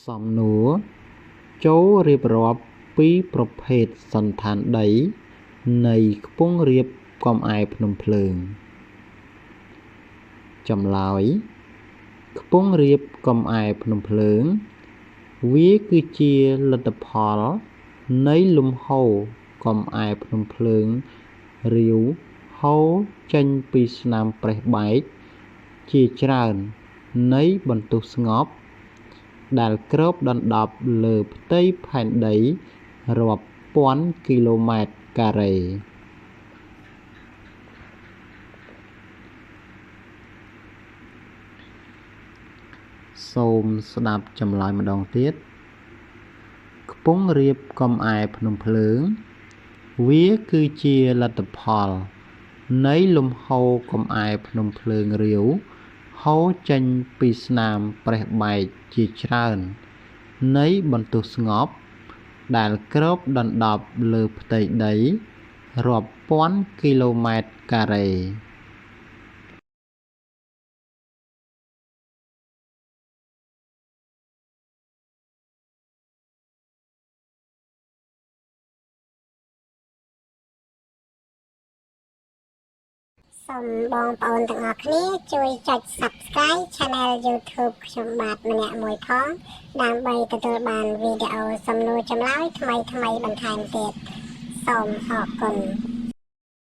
សំណួរ ចូររៀបរាប់ពីប្រភេទសណ្ឋានដីនៃខ្ពង់រាបកម្អែភ្នំភ្លើង ចម្លើយ ខ្ពង់រាបកម្អែភ្នំភ្លើង វាគឺជាលទ្ធផលនៃលំហូរកម្អែភ្នំភ្លើងរាវហូរចេញពីស្នាមប្រេះបែកជាច្រើននៃបន្ទុះស្ងប់ ដែលគ្របដណ្ដប់លើផ្ទៃផែនដីរាប់ពាន់គីឡូម៉ែត្រការ៉េ។ សូមស្ដាប់ចម្លើយម្ដងទៀត ខ្ពង់រាបកម្អែភ្នំភ្លើង វាគឺជាលទ្ធផលនៃលំហូរកម្អែភ្នំភ្លើងរាវហូរចេញពីស្នាមប្រេះបែកជាច្រើននៃបន្ទុះស្ងប់ ដែលគ្របដណ្ដប់លើផ្ទៃដីរាប់ពាន់គីឡូម៉ែត្រការ៉េ។ សូមបងប្អូនទាំងអស់គ្នាជួយចុច Subscribe Channel YouTube ខ្ញុំបាទម្នាក់មួយផង ដើម្បីទទួលបានវីដេអូសំណួរចម្លើយថ្មីៗបន្ថែមទៀតសូមអរគុណ។